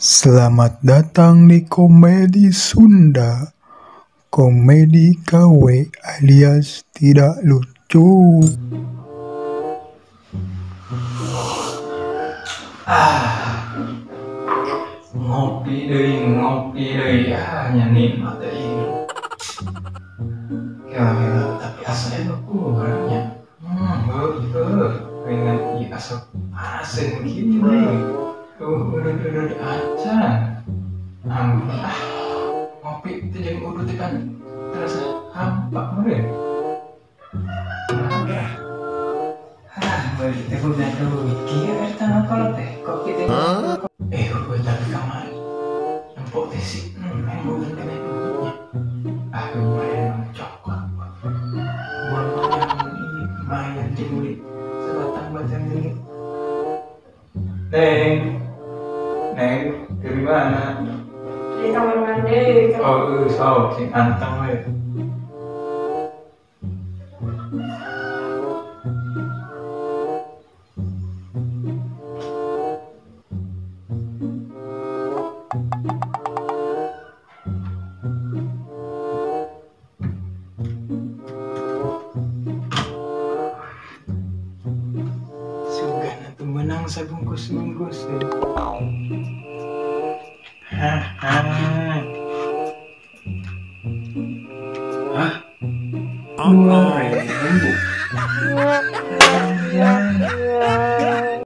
Selamat datang di Komedi Sunda. Komedi KW alias tidak lucu. Ah, ngopi deui, ah nya nikmat deui. Kela tapi asa kurangnya. Heuh, pengen ieu asa asin kieu deui. Udud-udud acan. Ampun ah. Ngopi teh jeung udud teh kan terasa hampa meureun. Ah, balik teh boga duit kieu eta ngapal teh kopi teh. Heueuh tapi kamari. Empok teh si neng boga kena duitnya. Ah, lumayan mah cokot. Buang ini lumayan jeung beli sebatang-batang ini. Neng, Neng, dari mana? Di kamar mandi. Oh, sok sing anteng we. Sugan atuh meunang sabungkus-bungkus deh. Hah? 2.000.